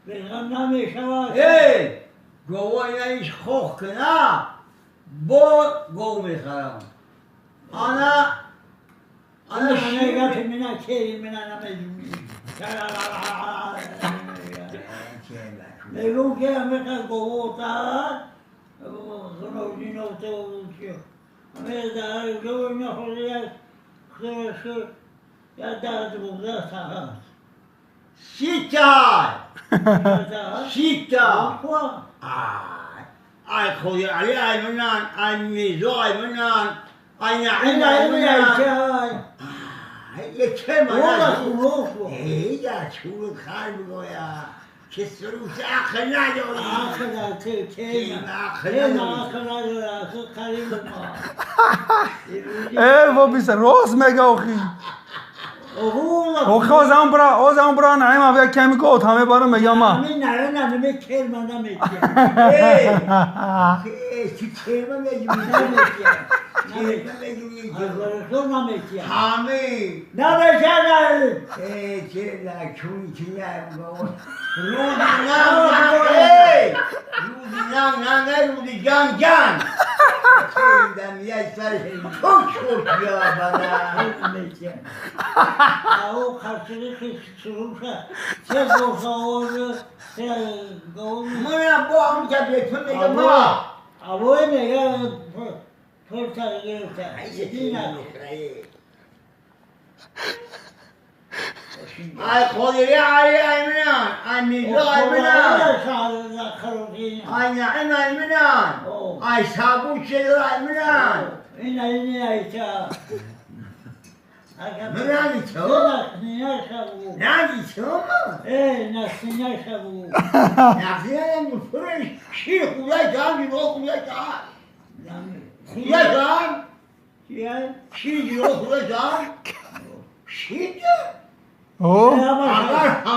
Беғам намешавад. Эй, гова ина иш хох кина, бо гов мехарам. Ана ана шир гапи мина кери мина намедуни. Мегӯм ки амиқа говота гуногинота Сита! Сита! Ай худи Али ай минан, ай Мирзо ай минан, ай Наим ай минан. یه من ای در چون خر میگویا که سروش عقل نداری. عقل نداری. Э, во биса, рост мега охи. Охи озам бра наим авя кеми ко отаме бара мега ма. چی کرمه میگی؟ همه چه لکونی که نمیگو رودی نه نه رودی نه نه نه رودی جان جان چه یه سر کوچ کوچ یا بنا. من با هم که به تو میگم ما ای خودی ای ای منان ای میرزا ای منان ای نعیم ای منان ای صابون شده ای منان منانی تو نانی تو نخیانم فرش شیر خودای جان جلو خودای جان خودای جان شیر جلو خودای جان شیر О, اگر